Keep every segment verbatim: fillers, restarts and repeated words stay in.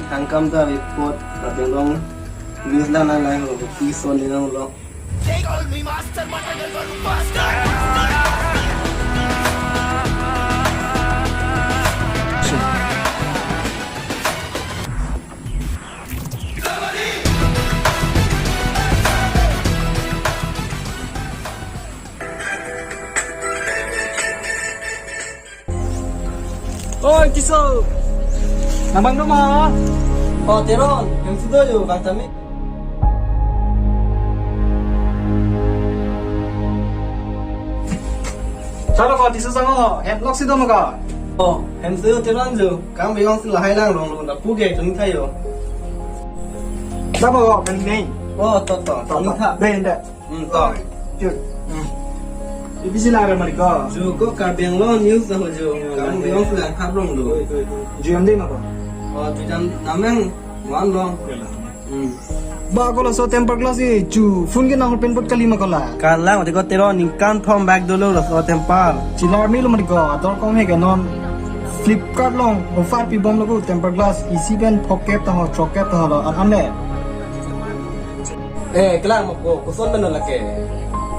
Thangkam ta report, Karbi Anglong news lang lang lang, pi son lang lang. Oi, Tiso. Nang bang nama? Oh, Teron, hem si do yo, bang tame. Chalo ko, Tiso sang ho, hem lok si do ma ko? Oh, hem si do Teron jo, kam beyong si lahai lang rong rong, lapu ke tung thayo. Sabo ko, kan nei. Oh, to to, to, tung to. Tha. Dei, dei. Hmm, to. Cute. Hmm. Ipi si la re mari ko? Ju ko Karbi Anglong news na ho ju. Hmm, kamu lagi. Bilang sudah kablong do. Oi, oi, oi. Ju jam dei ma ko? Oh, ju jam namang wan long. Hmm. Ba ko laso tempered glass si ju phone ke nang pen pot kali ma ko la. Kalang, mati ko Teron ningkan thom bak dolo laso tempered. Chilar mi lo mari ko, ador kong he ke non. Flipkart along offer pibomlo ko tempered glass isi pen phokep ta ho, chokep ta ho lo, an an le. Eh, kalang ma ko, koson pen lake.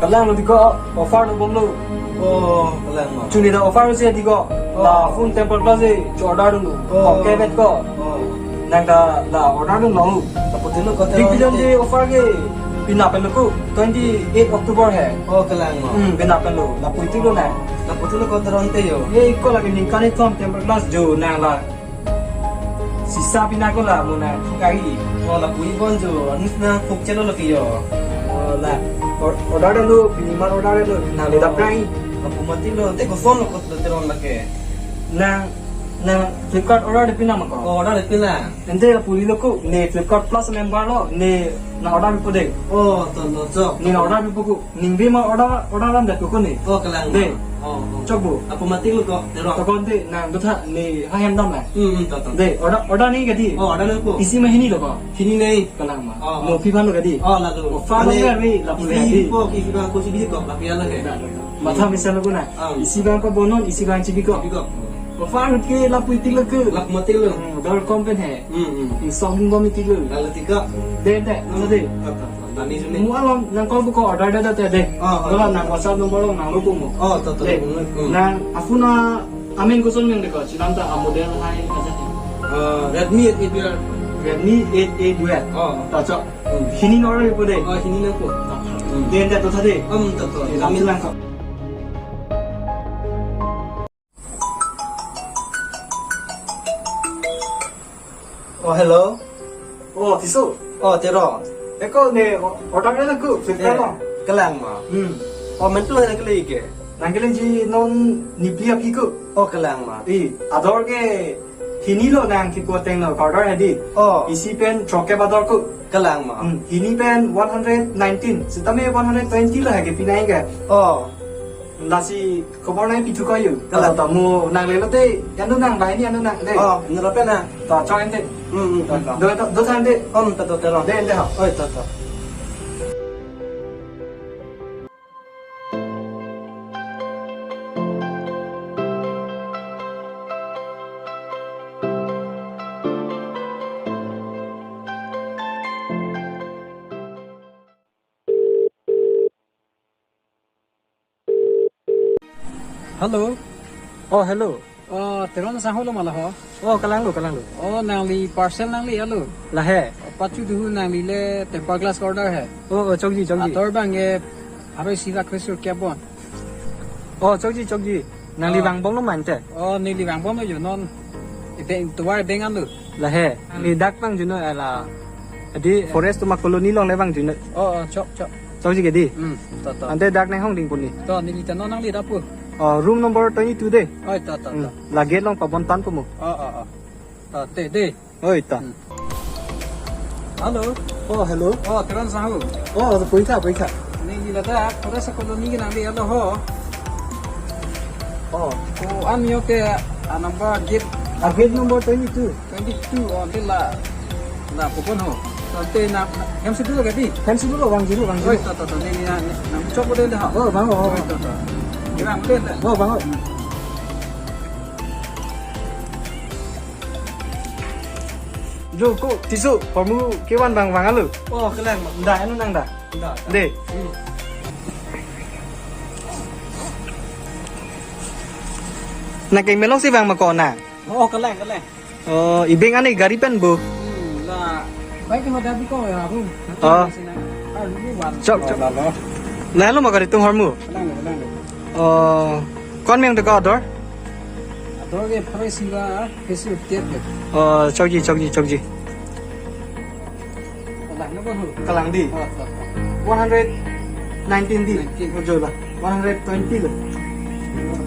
Kalang lo di ko, offer dobomlo. Oh, kalang ma. Chuni ta offer si di ko. Oh. La phone tempered glass si, chu order dunlo. Oh. Okay, bet ko. Oh. Nang ta la order dunlo. Lapu tilo ko Teron. Big Billion Day offer ke, pina pen lo ko, twenty-eight October he. Oh, kalang ma. Hmm, pina pen lo, lapu itik lo na. Lapu tilo ko Teron te yo. Ye, ko lagi ningkan ithom tempered glass jo nang la. Sisa pina ko la mo na thukari. Oh, lapu ibon jo, anus na phok chelo lake yo. Oh, la. Or-, order lo, pini mar order lo, nang le dap rai. Lapu mati lo, te koson lo ko Teron lake. Nang, nang Flipkart order de pina ma ko? Oh, order de pina. Ante lapu ilo ko, ne Flipkart Plus member lo, ne nang order pipo dei. Oh, to to chok. Ne nang order pipo ko. Ning bi ma order, order lam dat ko ne. Oh, kalang. Dei. Oh, oh. Chok bo. Lapu mati lo ko, Teron. To ko ante nang dotha ne ha hem dam la. Hmm, hmm, to to. Dei, order, order ne ke dei. Oh, order ne ko. Isi ma hini lo ko. Hini ne. Kalang ma. Oh, oh. Mo phi phan lo ke dei. Oh, lalu. Oh, phan lo ke dei, lapu isi le dei. Ko, isi bang ko si bi ko, lapu ya lo ke. Dah, dah, dah. Matha mesen lo ko na. Ah. Isi bang ko bonon, isi bang chibi ko. Chibi ko. Oh, phan lo ke lapu itik lo ke. Lapu mati lo. Hmm, dor kom pen he. Hmm, hmm. Insong bom itik lo. Lalu tiga. Dei, dei, lalu dei. To to. Tani juni. Mo along nang call ko order da da te dei. Ah, ah. Wala nang WhatsApp number along nang lo ko mo. Oh, to to. Dei. Hmm. Nang apuna amen koson nang dei ko, chinam ta a model hai aja. Ah, Redmi eight A dual. Redmi eight A dual. Oh. To chok. Hmm. Hini nor ipo dei. Oh, hini nang ko. Hmm. Dei dei to tha dei. Hmm, to to. Dei, lam lang ko. Oh, hello. Oh, Tiso. Oh, Teron. Eko ne o-, order na ko, Flipkart lo. Eh, kalang ma. Hmm. Oh, mentu na kali ke. Nang kali ji non nipli api ko. Oh, kalang ma. I, ador ke hini lo nang kipu ateng lo, order he dei. Oh. Isi pen chokep ador ko. Kalang ma. Hmm, hini pen one hundred nineteen. Sitame one hundred twenty lo he ke pinai ke. Oh. Lasi khobor nai pithu ko yo. Kalang. Tata mo nang le lo te, anu nang, bai ni anu nang dei. Oh, nero pe na. Ta chok ante. Hmm, hmm, hmm. Do, do, do tha ante. Om, ta to Teron. Dei ante ha. Oi, ta to. Hello. Oh, hello. Oh, Teron sang ho lo ma la ho? Oh, kalang lo, kalang lo. Oh, nangli parcel nangli alo. Lahei. Oh, pachu duhu nangli le tempered glass order he. Oh, oh, chokji, chokji. Ador bang ke, aro isi bak kresur kya bon. Oh, chokji, chokji. Nangli vangbom lo ma ante. Oh, neli vangbom lo yo non. Ebe, tovar beng an lo. Lahei. Nangli dak vangjuno la. Adi forest ma colony along le vangjuno. Oh, oh, chok, chok. Chokji ke dei. Hmm, to, to. Ante dak nang hong ding puni. To, neli ta non nangli dap pu. Oh, room number twenty-two dei. Oi, to, to, to. Hmm. La gate along pabon tan po mo. Oh, oh, oh. To, te, dei. Oi, ta. Hmm. Hello. Oh, hello. Oh, Teron sang ho. Oh, poisa, poisa. Neli ladak, forest colony ke nangli alo ho. Oh. Oh, an yo ke, ah, number gate. Ah, gate number twenty-two. Twenty-two, oh, ante la. La, pokon ho. Ante na, hem si dulu ke dei? Hem si dulu, vangjuno, vangjuno. Oi, to, to, to, neli na, na, nang chok ko dei ha. Oh, vang, oh. Oi, to, to. Neli vang ko dei. Oh, vang, oh. Hmm. Jo, ko, Tisu, hormu kevan abang vanglo. Oh, kelang, Mak. Da, anu nang da. Da, da. De. Hmm. Nang ke melong si vang ma ko na. Oh, kelang, kelang. Oh, ibeng ani gari pen bo. Hmm, la. Baik, mau tadi kau ya, aku. Oh. Ah, ini wan. Chok, chok. Oh, lalo. Lalo ma gari tung hormu. Kelang, kelang. Oh, kon meng de ka ador? Ador ke pharo isi ba, ke isi tiap ke. Oh, chokji, chokji, chokji. Kelang, no, bang. Kelang di. Oh, oh, oh. One hundred nineteen di. Nineteen. Oh, jo la. One hundred twenty lo.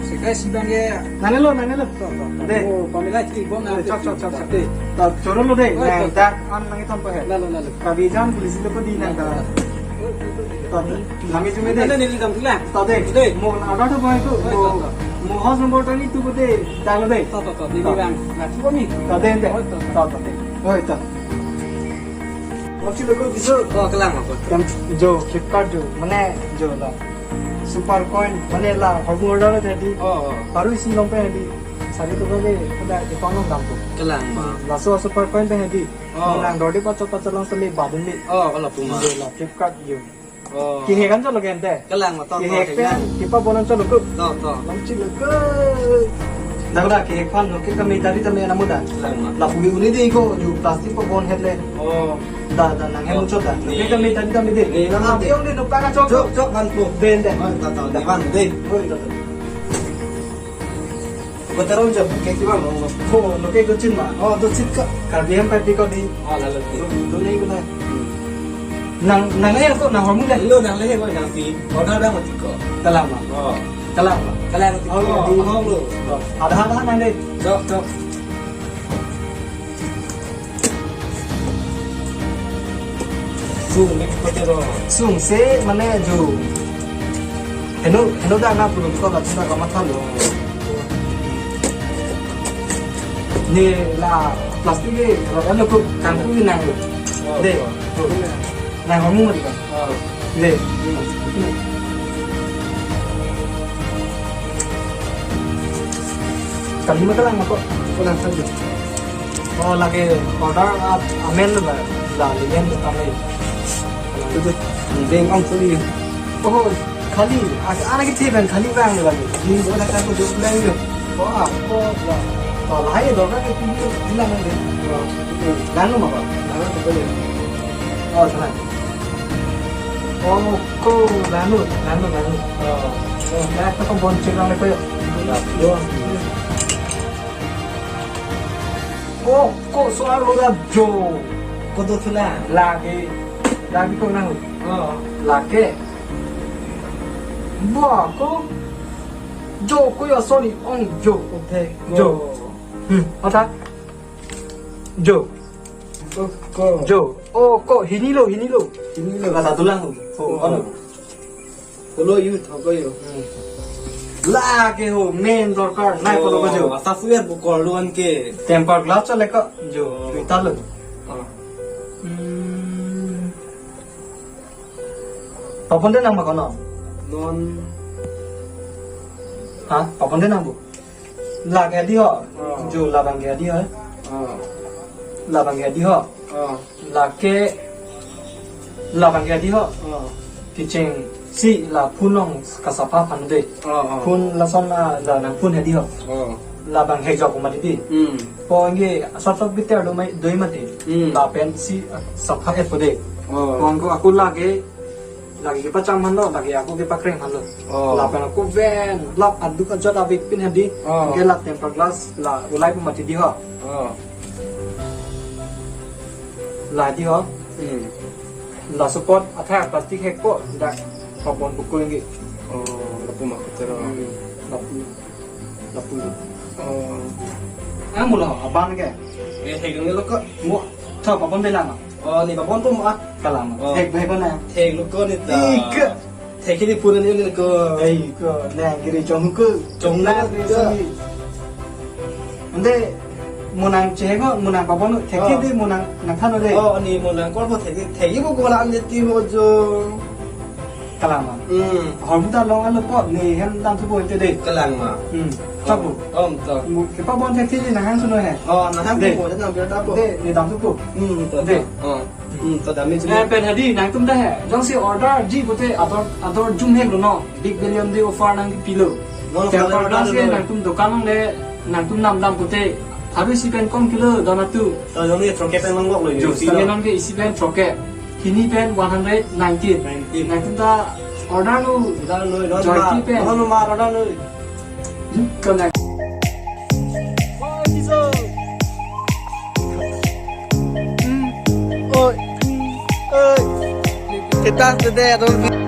Sekai si bang ke. Nang lo, nang lo. To, to, to. De. Oh, pamela ki bom na. Chok, chok, chok, chok. De. To, choro lo de. Oh, nang to, to. Dak an nang iton pa he. Lalo, lalo. Kabi jam police lo ko di nang ka. To, to. Nami jume de. Nang ni dam tula. To de. De. Mo na ada to boy ko. Oh, to, to. Mo house number twenty two ko de. Dak lo de. To, to, to. Di bang. Na si ko mi. To de, de. Oh, to, to. To, to de. Oh, to. Waktu lo ko Tisu. Oh, kelang apa? Yang jo, Flipkart jo. Mane jo la. Super coin, mane la, hormu order lo tadi. Oh, oh. Baru isi long pen tadi. Sari tu kali, udah di panggung dam tu. Kelang ma. Laso super coin pen tadi. Oh. Nang dodi pacok pacok langsung di badun di. Oh, kalau puma. Di la Flipkart jo. Oh. Kihek an cholo gente. Kelang ma, to, to, kihek pen, kelang. Kipa bonan cholo ko. To, to. Langchi lo ko. Dak dak kihek pan lo, kita me tadi tame namu da. Kelang ma. Lapu uni di ko, jo plastik pa bon het le. Oh. Da, da, nang hem muchot da. Ni. Kita me tadi tame de. Ni, nang ati ati. Ong de, nukta ka chok. Chok, chok, van po. Den, den. Oh, ta, ta, di van, de. Oh, ta, ta. Koteron jab, ke kivan lo. Ko, lo ke do chin ma. Oh, do chin ka. Karbi hem pa di ko di. Oh, lalo di. Do, do nei ko na. Nang, nang le ko, nang hormu le. Lo, nang le ko, nang si. Order da mati ko. Kelang ma. Oh. Kelang ma. Kelang mati ko. Oh, di. Oh, lo. Oh. Ada, ada, nang de. Chok, chok. Sung ni kote ro. Sung se mane jo. Heno, heno da na pulun ko la tunda ka matha lo. Ni la plastik ni, la kan ko kangku ni nang. De. Nang hormu mati ka. Oh. De. Kami mata lang ko. Ko lang saja. Oh, lake order ap amen lo ba? La, limen lo kami. Itu, beng ong suri. Oh, khali, as-, anak kecil kan khali bang lo lagi. Di mana kan tu bang lo. Oh, apa? Oh, lahai lo kan itu bilang kan. Oh, itu. Lalu apa? Lalu apa? Oh, sana. Oh, ko lalu, lalu, lalu. Oh, oh, na ko bon chirang le ko. Lalu. Oh, ko soal lo da jo. Ko do thula. Lake. Lake ko nang. Oh. Lake. Bo ko. Jo ko yo sorry ong jo. Okay. Jo. Hmm. Ata. Jo. Oh, ko. Jo. Oh, ko hini lo, hini lo. Hini lo. Kata tulang. Oh, ano. Kolo yu thok yo. Lake ho main dorkar. Nai kolo ko jo. Asa suer bu kor luan ke. Tempered glass chale ko. Jo. Metal lo. Ah. Hmm. Papon de nang ma kono? Non. Ha? Papon de nang bu? Lake di ho. Oh. Jo labang ke di ho. Oh. Labang ke di ho. Oh. Lake labang ke di ho. Oh. Kecheng si la phone along kasapa aphan de. Oh, oh. Phone lason la, la nang phone he di ho. Oh. Labang he jok mati di. Hmm. Po nge asap sap bitter do mai, do mati. Hmm. Lapen si sapa et po de. Oh. Po nge ako lake Lake kepacham aphan lo, lake ako kepakreng aphan lo. Oh. Lapen ako ven, lap aduk ajat abik pin hadi. Oh. Ke lap tempered glass, la ulai pu mati di ho. Oh. La di ho. Hmm. Laso apot athak plastik hek po, dak papon buku lagi. Oh, lapu mak kecero. Hmm. Lapu. Lapu. Oh. Ah, mula abang ke? Eh, hek lo ko. Mo, tho papon bela ma. Oh, ni papon ko mo ah. Kalam. Oh. Hek bai ko na. Hek lo ko ni ta. Ika. Hek ni pura ni ko. Ei ko. Na giri chong ko. Chong na giri ta. Ande monang chego, monang papon, hek di monang nang thano de. Oh, ni monang ko thek, thek ko ko la ande ti ho jo. Kalang ma. Hmm. Hormu ta long alo po, ne hem dam thupo te de. Kalang ma. Hmm. Chokpo. Om to. Mu, kepabon thekthe nang hang suno he. Oh, nang hang De. Thupo, nang biar ta po. De, ne dam thupo. Hmm, to. De. Oh. Hmm, to dam ni Eh, chini. Pen hadi nangtum ta he. Jongsi order ji pute ador, ador jum he lo no. Big Billion Day offer nangpilo. No, no, Temper order glass ke lo. Nangtum dokan nang le, nangtum nam dam pute. Haru isi pen kom kilo don atu. To, jong ni throkkep pen long lo. Jo, Kilo. Isi pen throkkep. Hini pen one hundred nineteen. Nineteen. Nangtum ta order lo. Order lo, order Joy lo, tea pen. Order lo, ma, order lo. Hmm, connect. Hmm, oi, hmm, oi. Kita sudah ada.